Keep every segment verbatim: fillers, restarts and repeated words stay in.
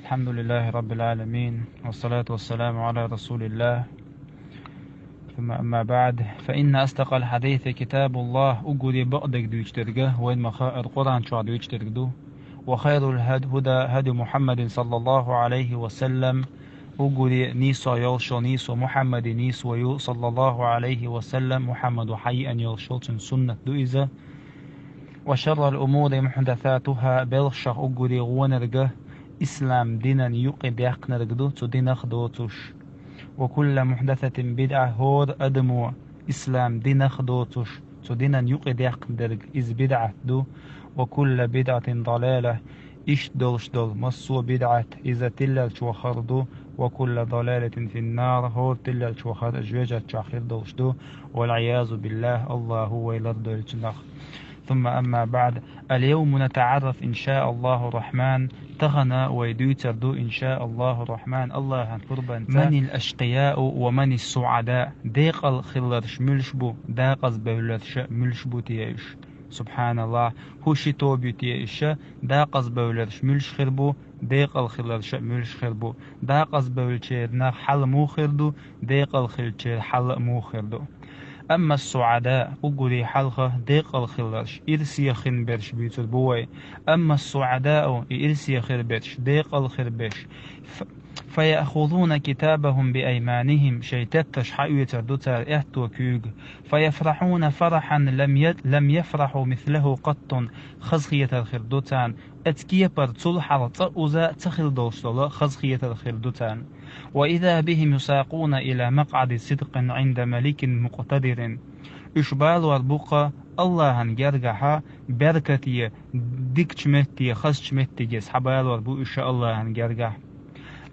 الحمد لله رب العالمين، والصلاة والسلام على رسول الله. ثم أما بعد، فإن أصدق الحديث كتاب الله, уггаре бакъдерг дуьйцуш дерг, вайна ма-хаъара, Къуръан чохь дуьйцуш дерг ду. وخير الهدى هدى محمد صلى الله عليه وسلم, уггаре нийсо йолуш йолу нийсо Мухьаммадан нийсо ю, صلى الله عليه وسلم, Мухьаммада хьайеана йолуш йолу цуьнан суннат ду иза. وشر الأمور محدثاتها, белхашах уггаре вонарг ислам динан юкъа даьккхинарг ду, цу динах доцуш. وكل محدثة بدعة, хӀора адамо ислам динах доцуш цу динан юкъа даьккхина дерг, иза бидӀат ду. وكل بدعة ضلالة, иштта долуш долу массо а бидӀат, иза тиллалчу вахар ду. وكل ضلالة في النار, хӀора тиллалчу вахар жоьжат чохь хир долуш ду. والعياذ بالله, Аллахо вай лардойла цунах. ثم أما بعد، اليوم نتعرف إن شاء الله الرحمن, тахана вай дуьйцур ду, إن شاء الله الرحمن, Аллахьан пурбанца, من الأشقياء ومن السعداء, декъал хилларш муьлш бу, декъазбевлларш муьлш бу те уьш. СубхьаналлахӀ, хӀун ши тоба ю те уьш, декъазбевлларш муьлш хир бу, декъал хилларш муьлш хир бу, декъазбевллачеран хьал муха хир ду, декъал хиллачеран хьал муха хир ду. أما السعداء, уггаре хьалха декъал хилларш, ирсе хин берш буьйцур бу вай. أما السعداء, и ирсе хир берш, декъал хир берш, ف-، فيأخذون كتابهم بأيمانهم, шайн тептарш хьаоьцур ду цара аьтто куьйга. فيفرحون فرحا لم ي-، لم يفرحوا مثله قط, хазахетар хир ду царна, оцу кепара цул хьалха цкъа уза ца хилла долуш долу хазахетар хир ду царна. وإذا بهم يساقون إلى مقعد صدق عند مليك مقتدر. Уьш балор бу-кх Аллахьан гергахьа беркате, дикачу метте, хазачу меттиге схьабалор бу уьш Аллахьан гергахь.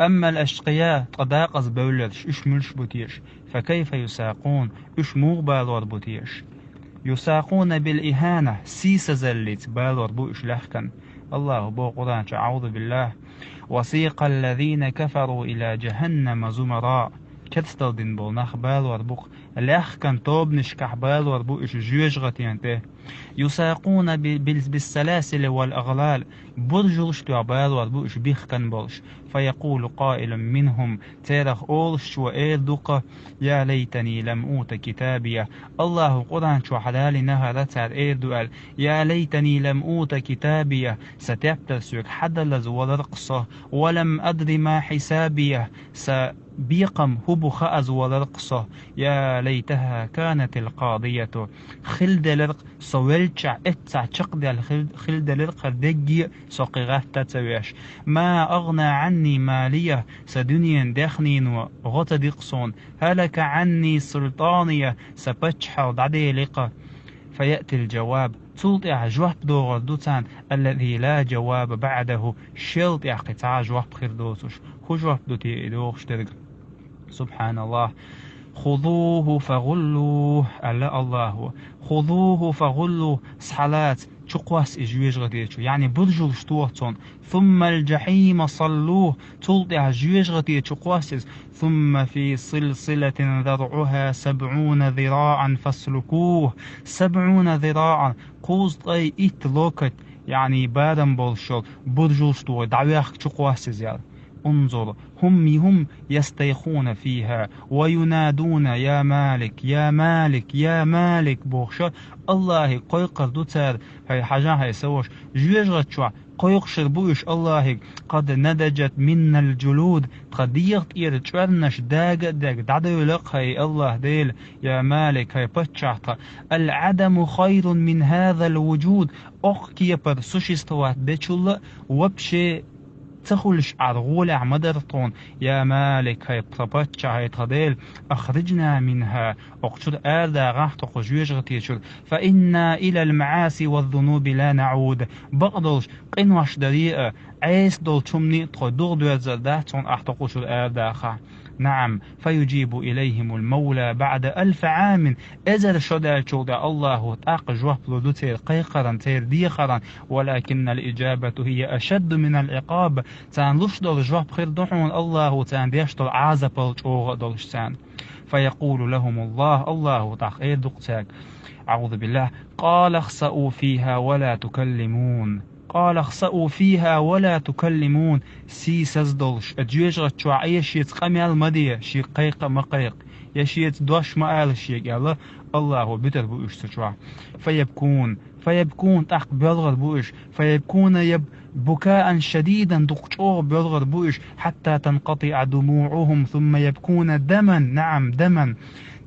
أما الأشقياء, ткъа декъазбевлларш, уьш муьлш бу теша? فكيف يساقون, уьш муха балор бу теша? يساقون بالإهانة, сийсазаллица балор бу уьш лаьхкина. Аллахо боху Къуръан чу, أعوذ بالله: وسيق الذين كفروا إلى جهنم زمرا. Керстал дина болу нах балор бу-кх, лаьхкина тобанашкахь балор бу уьш жоьжахатина тӀе. يساقون ب-، بال-، بالسلاسل والأغلال, буржалш тоьхна балор бу уьш бихкина болуш. فيقول قائل منهم, церах олуш чо эр ду-кх: يا ليتني لم أوت كتابيه. Аллахо Къуръан чохь далийна хӀара цара эр ду аьлла: يا ليتني لم أوت كتابيه, сан тептар соьга хьадалаза валар-кх со, ولم أدر ما حسابيه, сан бекхам хӀун бу хааза валар-кх со. يا ليتها كانت القاضية. Хилла делар-кх со веллачохь эццахь чекхдаьлла хил-, хилла делар-кх хӀара дерриге а, со кхин гӀатта а ца веш. ما أغنى عني ماليه, сан дуьненан даьхнино гӀо ца ди-кх суна. هلك عني سلطانيه, сан паччахьалла дӀаделира-кх. فيأتي الجواب, цул тӀаьхьа жоп догӀур ду царна, الذي لا جواب بعده, шел тӀаьхьа кхин цхьа а жоп хир доцуш. ХӀун жоп ду те и догӀуш дерг? СубхьаналлахӀ. خذوه فغلوه, аьлла Аллахо. خذوه فغلوه, схьалаца, чукхосса и жоьжахате чу, яъни буржалш тоха цунна. ثم الجحيم صلوه, цул тӀаьхьа жоьжахате чу кхосса иза. ثم في سلسلة ذرعها سبعون ذراعا فاسلكوه. سبعون ذراعا, кхузткъе итт локоть, яъни барам болуш йолу буржалш тоха, дӀавехка чукхосса иза аьлла. انظر، هم، هم يصطيخون فيها وينادون: يا مالك، يا مالك، يا مالك, бохуш, Аллахьига кхойкхур ду цара, хӀай хьажахь, хӀай сан ваша, жоьжахати чохь кхойкхуш хир бу уьш Аллахьига: قد نضجت منا الجلود, тхан дегӀан тӀера чкъурнаш дага а даьгна, дӀадевлла-кх, хӀай Аллахь Дела, я Малик, хӀай паччахь тхан. العدم خير من هذا الوجود, окху кепара существовать дечул а вообще ца хуьлуш Ӏар гӀолехь ма дара тхуна, я Малик, хӀай тхан паччахь, хӀай тхан Дела, أخرجنا منها, окху чуьра арадагӀахь тхо кху жоьжахати чуьра, فإنا إلى المعاصي والذنوب لا نعود, бакъдолуш къинош даре а, Ӏеса долчу хӀумане а тхо дугӀу доьрзур дац хьуна ахь тхо кху чуьра арадахахь. نعم، فيجيب إليهم المولى بعد ألف عام, эзар шо даьллачул тӀаьхьа Аллахо тӀаккха жоп лур ду церан кхайкхаран, церан дехаран, ولكن الإجابة هي أشد من العقاب, царна луш долу жоп хир ду хьуна Аллахо царна деш долу Ӏазапал чӀогӀа а долуш царна. فيقول لهم الله, Аллахо тӀаккха эр ду-кх цаьрга, أعوذ بالله: قال اخسئوا فيها ولا تكلمون. قال اخسأوا فيها ولا تكلمون. Сий саз долуш, а жоьжахати чохь а я шеца къамел ма де, шега кхайкха а ма кхайкха, я шеца дош ма ала шега аьлла, Аллахо буьтур бу уьш цу чохь. فيبكون, فيبكون, тӀаккха боьлхур бу уьш, فيبكون يب-, بكاء شديدا, дукха чӀогӀа боьлхур бу уьш, حتى تنقطع دموعهم ثم يبكون دما, نعم, دما.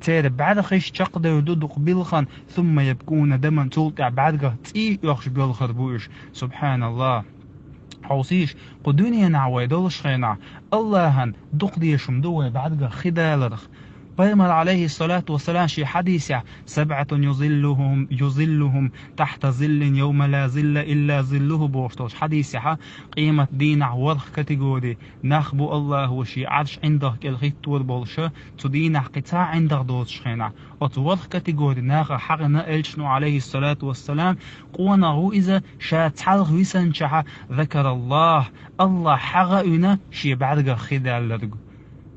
Церан бӀаьрхиш чекхдевр ду дукха билггала, ثم يبكون دما, цул тӀаьхьа бӀаьргах цӀий оьхуш боьлхур бу уьш. Субханаллах. Хьовсийша, кху дуьненахь вай долуш хенахь, Аллахьан дукха дезаш хӀума ду вай бӀаьргах хи даларх. Пайхамар, алейхиссалату вассалам, шен хьадисехь, سبعة يظلهم, يظلهم تحت ظله يوم لا ظل إلا ظله, бохуш долчу хьадисехь, къемат дийнахь ворхӀ категори нах бу Аллахо шен Ӏарш ӀиндагӀ кӀел хӀиттор болуша, цу дийнахь кхин цхьа а ӀиндагӀ доцуш хенахь. Оцу ворхӀ категори нахах хьахийна элчано, алейхиссалату вассалам, къонах ву иза, ша цхьалха висанчохь, ذكر الله, Аллахь хьагӀа а вина, шен бӀаьргах хи даьлларг.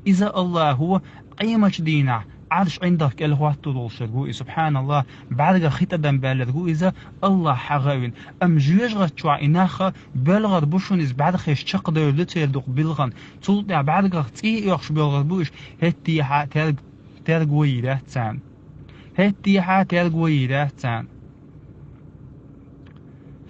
Иза Аллахо къемат дийнахь Ӏарш ӀиндагӀ кӀел хӀоттор волушверг ву и, субханаллах, бӀаьргах хи тӀадам баьлларг ву иза, Аллахь хьагӀа а вина. Амма жоьжахати чохь и нах боьлхур бу шуна, иза бӀаьрхиш чекхдевр ду церан дукха билггала, цул тӀаьхьа бӀаьргах цӀий оьхуш боьлхур бу уьш, хӀеттехьа терг-, терго йийр яц царна. ХӀеттехьа терго йийр яц царна.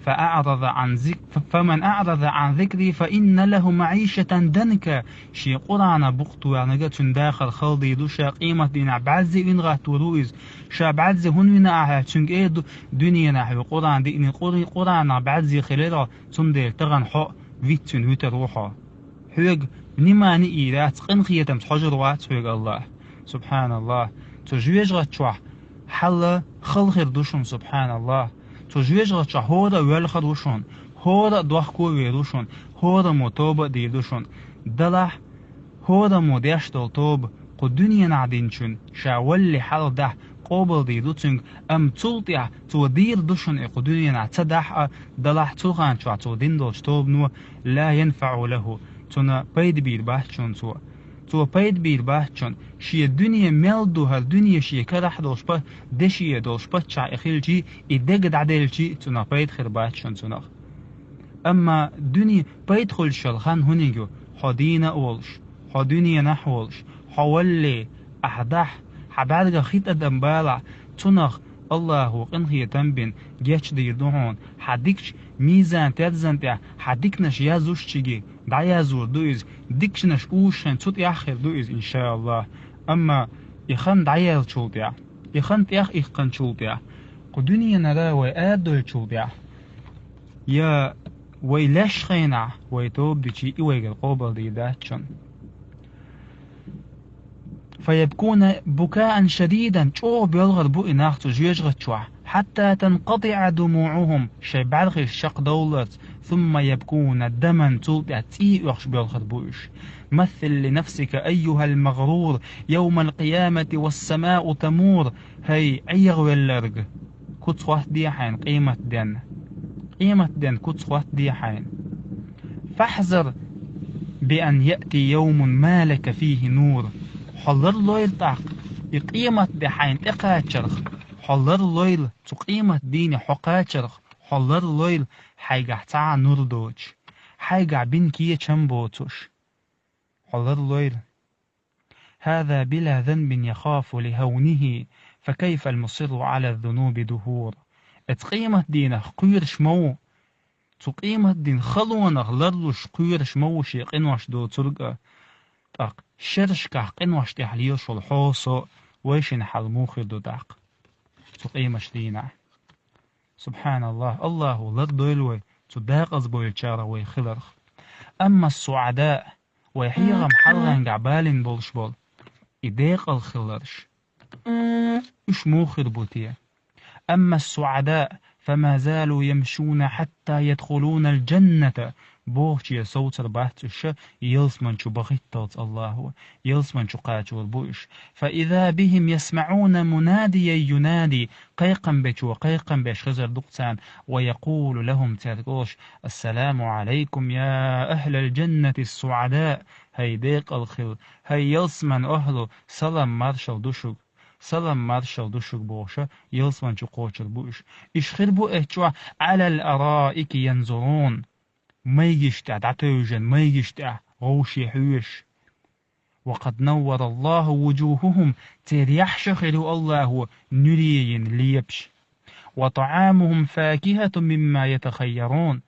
فأعرض عن ذك-, فمن أعرض عن ذكري فإن له معيشة ضنكا. Шен Къуръанах букъ тоьхнарг, цуьнан дахар хала дийр ду, ша къемат дийнахь бӀаьрзе вина гӀаттор ву иза. Ша бӀаьрзе хӀунда вина ахьа, цуьнга эр ду, дуьненахь ву Къуръан диъни, Къур-, Къуръанах бӀаьрзе хилира, цундела тахана хьо вицвина вуьтур ву хьо. Хьоьга внимание йийр яц, къинхетамца хьожур вац хьоьга Аллахь. Субханаллах. Цу жоьжахати чохь хьал хала хир ду шуна, субханаллах. Цу жоьжахати чохь хӀора а воьлхур ву шуна, хӀора а дохко а вер ву шуна, хӀораммо тоба а дийр ду шуна. Делахь, хӀораммо деш долу тоба кху дуьненахь динчунна, ша валале хьалха дахь, къобалдийр ду цуьнга, амма цул тӀаьхьа цо дийр ду шуна и кху дуьненахь ца дахь а, делахь цу хан чохь цо дина долчу тобано, لا ينفع له, цунна пайда бийр бац шуна цо. Цо пайда бийр бац шуна, шен дуьне мел ду, хӀара дуьне шен карахь долуш па-, деши долуш паччахь и хилчий, и дега дӀаделчий, цунах пайда хир бац шуна цунах. Амма дуьне пайда хуьлуш йолу хан хӀуниг ю, хьо дийна а волуш, хьо дуьненахь а волуш, хьо валале, ахь дахь, хьан бӀаьргах хи тӀадам балахь, цунах Аллахо къинхетам бина гечдийр ду хьуна, хьан дикачу мизан-терзан тӀехь хьан диканаш яздеш чиги, дӀаяздийр ду иза, диканаш уьш шайн цу тӀехь хир ду иза, иншааллах. Амма и хан дӀаяьллачул тӀехь, и хан тӀех иккханчул тӀехь, кху дуьненара вай арадоьллачул тӀехь, я вай леш хенахь, вай тоба дичий и вайгара къобалдийр дац шуна. فيبكون بكاء شديدا, чӀогӀа боьлхур бу и нах цу жоьжахати чохь, حتى تنقطع دموعهم, шайн бӀаьрхиш чекхдовлларца, ثم يبكون دما, цул тӀаьхьа цӀий оьхуш боьлхур бу уьш. مثل لنفسك أيها المغرور يوم القيامة والسماء تمور, хӀай Ӏехавелларг, куц хӀоттаде хьайна къематденна. Къематденна куц хӀоттаде хьайна. فاحذر بأن يأتي يوم ما لك فيه نور. Хьо ларлойла тӀаккха и къематде хьайна тӀекхачарх, хьо ларлойла цу къематдийне хьо кхачарх, хьо ларлойла хьайгахь цхьа а нур доцуш, хьайгахь бина кечам боцуш. Хьо ларлойла. هذا بلا ذنب يخاف لهونه، فكيف المصر على الذنوب دهور. Эцу къематдийнах кхоьруш ма ву, цу къематдийнан халонах ларлуш кхоьруш ма ву шен къинош доцург а, тӀаккха шерашкахь къинош тӀехь лелаш волу хьо со, вайшинна хьал муха хир ду тӀаккха цу къематдийнахь? Субханаллах, Аллахо лардойла вай цу декъазбевллачарах вай хиларх. أما السعداء, вай хьехам хьалхенгахь балийна болуш болу и декъала хиларш, уьш муха хир бу те? أما السعداء فما زالوا يمشون حتى يدخلون الجنة, бохуче совцар бац уьш, ялсамани чу бахитталц Аллахо, ялсамани чу кхачор бу уьш. فإذا بهم يسمعون مناديا ينادي, кхайкхам бечо кхайкхам беш хезар ду-кх царна, ويقول لهم, цаьрга олуш: السلام عليكم يا أهل الجنة السعداء, хӀай декъала хилла, хӀай ялсаманин охӀла, салам маршалла ду шуьга. салам маршал ду шуга бохуша, ялсман чу кхочур бу уьш. Уьш хир бу эцу чохь, «Ӏалал араики янзурун». Майгаш тӀехь дӀатевжина, майгаш тӀехь гӀовше хьоьжуш. «Ва къад наввара Аллаху вуджухухум», церан яххьаш хир ю Аллахо нуьре йина лепаш. «Ва таӀамухум факихатун мимма ятахайярун».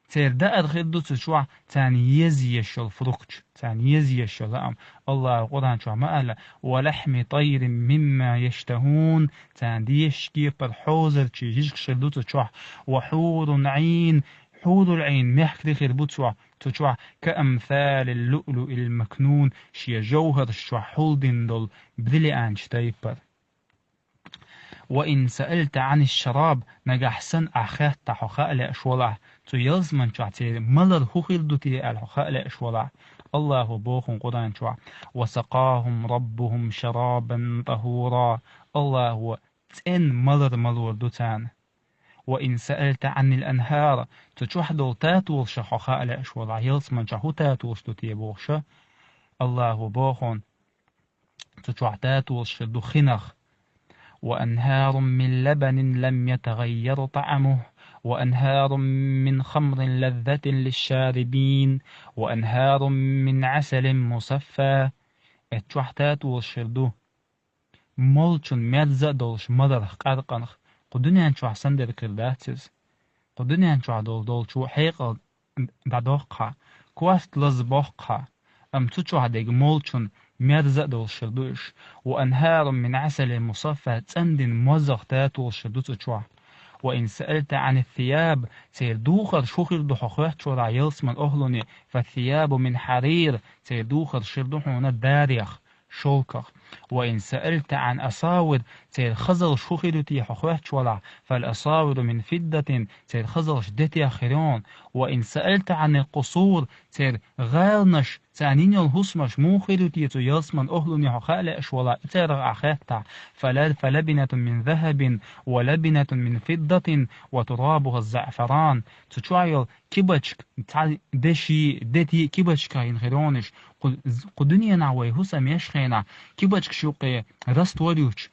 Церан даар хир ду цу чохь, царна еза езаш йолу фрукташ, царна еза езаш йолу лаам. Аллахо Къуръан чохь ма аьлла: «Ва лахьми тайрин мимма яштахун». Царна дезаш кепара хьозарчий жижигаш хир ду цу чохь. «Ва хьурун Ӏин», хьурул Ӏин мехкарий хир бу цохь, цу чохь, «ка амсалил луълуил макнун», шен жовхӀарш чохь хьулдина долу бриллианташ тайпара. «Ва ин саалта Ӏаниш шараб», нагахь санна ахь хеттахь хьо хаа лаьаш валахь, цу ялсман чохь церан малар хӀун хир ду те аьлла хьо хаа лаьаш валахь, Аллахо боху Къуръан чохь: «Ва сакахум раббухум шарабан тахура». Аллахо цӀена малар малор ду царна. «Ва ин саалта Ӏанил анхар», цу чохь долу татолашах хьо хаа лаьаш валахь, ялсман чохь хӀун татолаш ду те бохуша, Аллахо боху, цу чохь татолаш хир ду хинах: «Ва анхарун мин лабанин лам ятагайяр таӀамуху, ва анхарун мин хамрин лаззатин лишшарибин, ва анхарун мин Ӏасалин мусаффа». Эцу чохь татолаш хир ду молчун мерза а долуш маларх, къаьркъанах. Кху дуьнен чохь санна дерг хир дац иза. Кху дуьнен чохь долу долчо хьекъал дӀадоккху хьан, кост лаза боккху хьан, амма цу чохь дерг молчун мерза а долуш хир ду уьш. «Ва анхарун мин Ӏасалин мусаффа», цӀандина мозах татолаш хир ду цу чохь. «Ва ин саалта Ӏанис сияб», церан духарш хӀун хир ду хьо хоьттуш валахь, ялсман охӀлуне, «фас сиябу мин хьарир», церан духарш хир ду хьуна дарех, шелках. «Ва ин саалта Ӏан асавир», церан хазалш хӀун хир ю те хьо хоьттуш валахь, «фал асавиру мин фиддатин», церан хазалш детех хир ю хьуна. «Ва ин саалта Ӏанил къусур», церан гӀаланаш, царна йина йолу хӀусамаш муха хир ю те цу ялсман охӀлуне хьо хаа лаьаш валахь, и царах ахь хеттахь, «фала-, фалабинатун мин захабин, ва лабинатун мин фиддатин, ва турабуха заъфаран». Цу чохь йолу кибачка, цхьа деши, дети кибачках йина хир ю хьуна уьш. Кху, кху дуьненахь вай хӀусам еш хенахь, кибачкаш юккъе раствор юьттуш,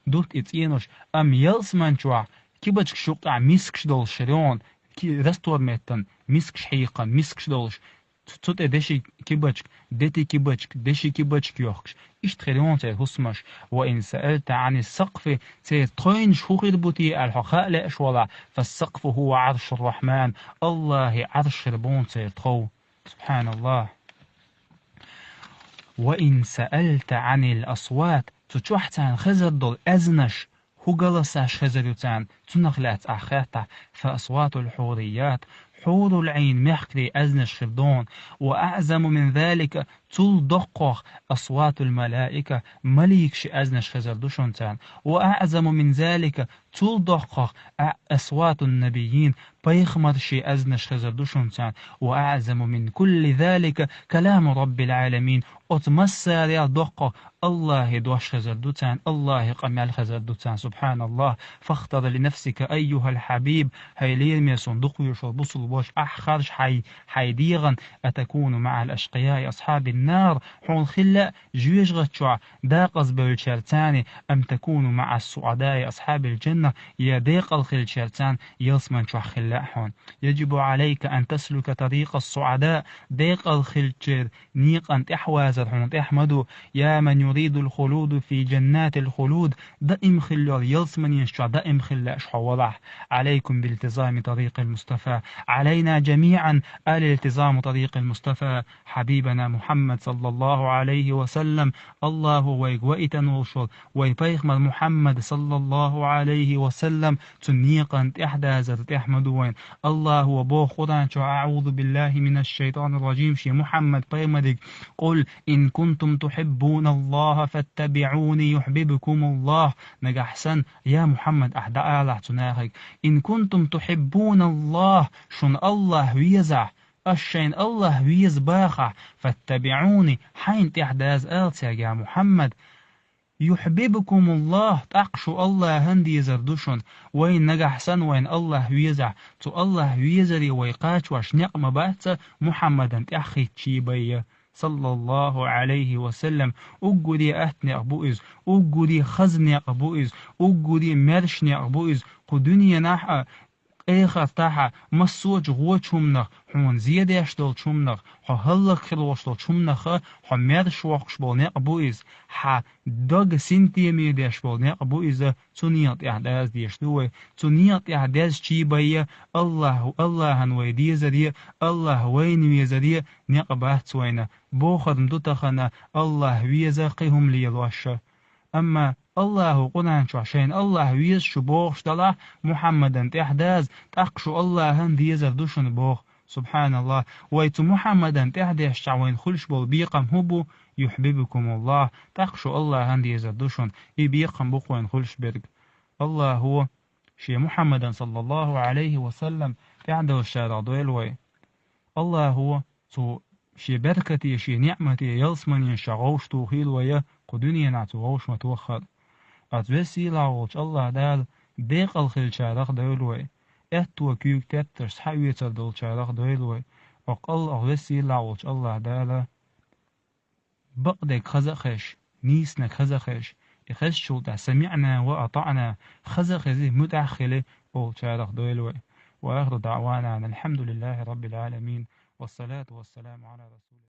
дутт и цӀенош, амма ялсман чохь кибачкаш юккъехь мискаш долуш хир ю хьуна, ки-, раствор меттан мискаш хьийкхина, мискаш долуш, цу, цу тӀе деши кибачка, дети кибачка, деши кибачка йохкуш, иштта хир ю хьуна церан хӀусамаш. «Ва ин саалта Ӏанис сакъфи», церан тхойнаш хӀун хир бу те аьлла хьо хаа лаьаш валахь, «фас-сакъфу хӀува Ӏаршур-Рахьман», Аллахьан Ӏарш хир бу хьуна церан тхов. Субханаллах. «Ва ин саалта Ӏанил асват», цу чохь царна хезар долу аьзнаш, хӀун галасаш хезар ю царна, цунах лаьцна ахь хеттахь, «фа асватул хьурият», хьурул Ӏийн мехкарийн аьзнаш хир ду хьуна, «ва аъзаму мин залика», цул доккхох, «асватул малаика», маликашийн аьзнаш хезар ду шуна царна, «ва аъзаму мин залика», цул доккхох, «а-, асватун набийин», пайхамаршийн аьзнаш хезар ду шуна царна, «ва аъзаму мин кулли залика, каламу Раббил Ӏаламин», оцу массарел доккхох, Аллахьан дош хезар ду царна, Аллахьан къамел хезар ду царна. Субханаллах. «Фахтар ли нафсика, айюхал хьабиб», хӀай лераме суна дукхавезаш волу бусулба ваша, ахь харжа хьайн, хьайн дегӀан, «атакуну маъал ашкъияи асхьабин нар», хьуна хила жоьжахати чохь декъазбевллачаьрца, «ам такуну маъас суъадаи асхьабил джанна», я декъала хиллачаьрца ялсман чохь хила хьуна. «Яджибу Ӏалайка ан таслука тарикъас суъада», декъала хиллачеран некъан тӀаьхьавазар хьуна тӀехь ма ду, «я ман юридул хулуда фи джаннатил хулуд», даим хила йолу ялсманеш чохь даим хила лаьаш хьо валахь. «Ӏалайкум билтизами тарикъил Мустафа, Ӏалайна джамиъан алилтизаму тарикъил Мустафа, хьабибана Мухьаммад саллаллаху Ӏалайхи ва саллам», Аллахо вайга ваийтина волуш волу вайн пайхамар Мухьаммад саллаллаху Ӏалайхи ва саллам, цуьнан некъан тӀаьхьадазар тӀехь ма ду вайна. Аллахо боху Къуръан чохь: «АӀузу биллахи минаш шайтанир ражим», шен Мухьаммад пайхамариг: «Къул ин кунтум тухьиббуналлаха фаттабиъуни юхьбибкумуллах». Нагахь санна, я Мухьаммад, ахь дӀаалахь цу нахе: «Ин кунтум тухьиббуналлах», шуна Аллах везахь, аш шайна Аллах веза бахахь, «фаттабиъуни», хьайна тӀаьхьадаза ала цаьрга, я Мухьаммад, «юхьбибкумуллах», тӀаккха шу Аллахьан дезар ду шуна. Вайна нагахь санна вайна Аллах везахь, цу Аллах везаре вай кхачош некъ ма бац Мухьаммадан тӀаьхьахӀиттачий бен. саллаллаху Ӏалайхи ва саллам. Уггаре атта некъ бу иза, уггаре хаза некъ бу иза, уггаре маьрша некъ бу иза. Кху дуьненахь а, эхартахь а, массочу гӀочу хӀуманах, хьуна зе деш долчу хӀуманах, хьо хӀаллакьхилла волуш долчу хӀуманах а хьо маьрша воккхуш болу некъ бу иза. Хьан дог синтеме деш болу некъ бу иза, цу некъа тӀехь даза дезаш ду вай. Цу некъа тӀехь дезча бен а, Аллахь, Аллахьан вай дезаре а, Аллахь вайна везаре а некъ бац вайна. Бохург ду тахана, Аллахь веза кхин хӀума лелош а. Амма Аллахьо Къуръан чохь шайна Аллахь веза шу бохуш делахь, Мухьаммадан тӀехь даза, тӀаккха шу Аллахьан дезар ду шуна боху. Субханаллах. Вай цу Мухьаммадан тӀехь дешча вайна хуьлуш болу бекхам хӀун бу? Юхьбибкумуллах. ТӀаккха шу Аллахьан дезар ду шуна. И бекхам бу-кх вайна хуьлуш берг. Аллахьо шен Мухьаммадан, саллаллаху Ӏалайхи ва саллам, тӀаьхьадаллачарах дойла вай. Аллахьо цу шен беркате, шен неӀмате ялсаманин ша гӀовш тухийла вай, кху дуьненахь цу гӀовш ма тоххара. Ас весийлахь волчу Аллахь Дала декъал хилчарах дойла вай. Аьтто куьйга теттарш схьаоьцур долчарах дойла вай. Оккъал а весийлахь волчу Аллахь Дала бакъдерг хаза а хезаш, нийсаниг хаза а хезаш, и хезачул тӀаьхьа самиӀна ва атаӀна, хаза а хезий, муьтӀахь а хилий олучарах дойла вай. Ва ахиру даӀвана анил хьамдулиллахи раббил Ӏаламин. Вассалату вассаламу Ӏала расулилла.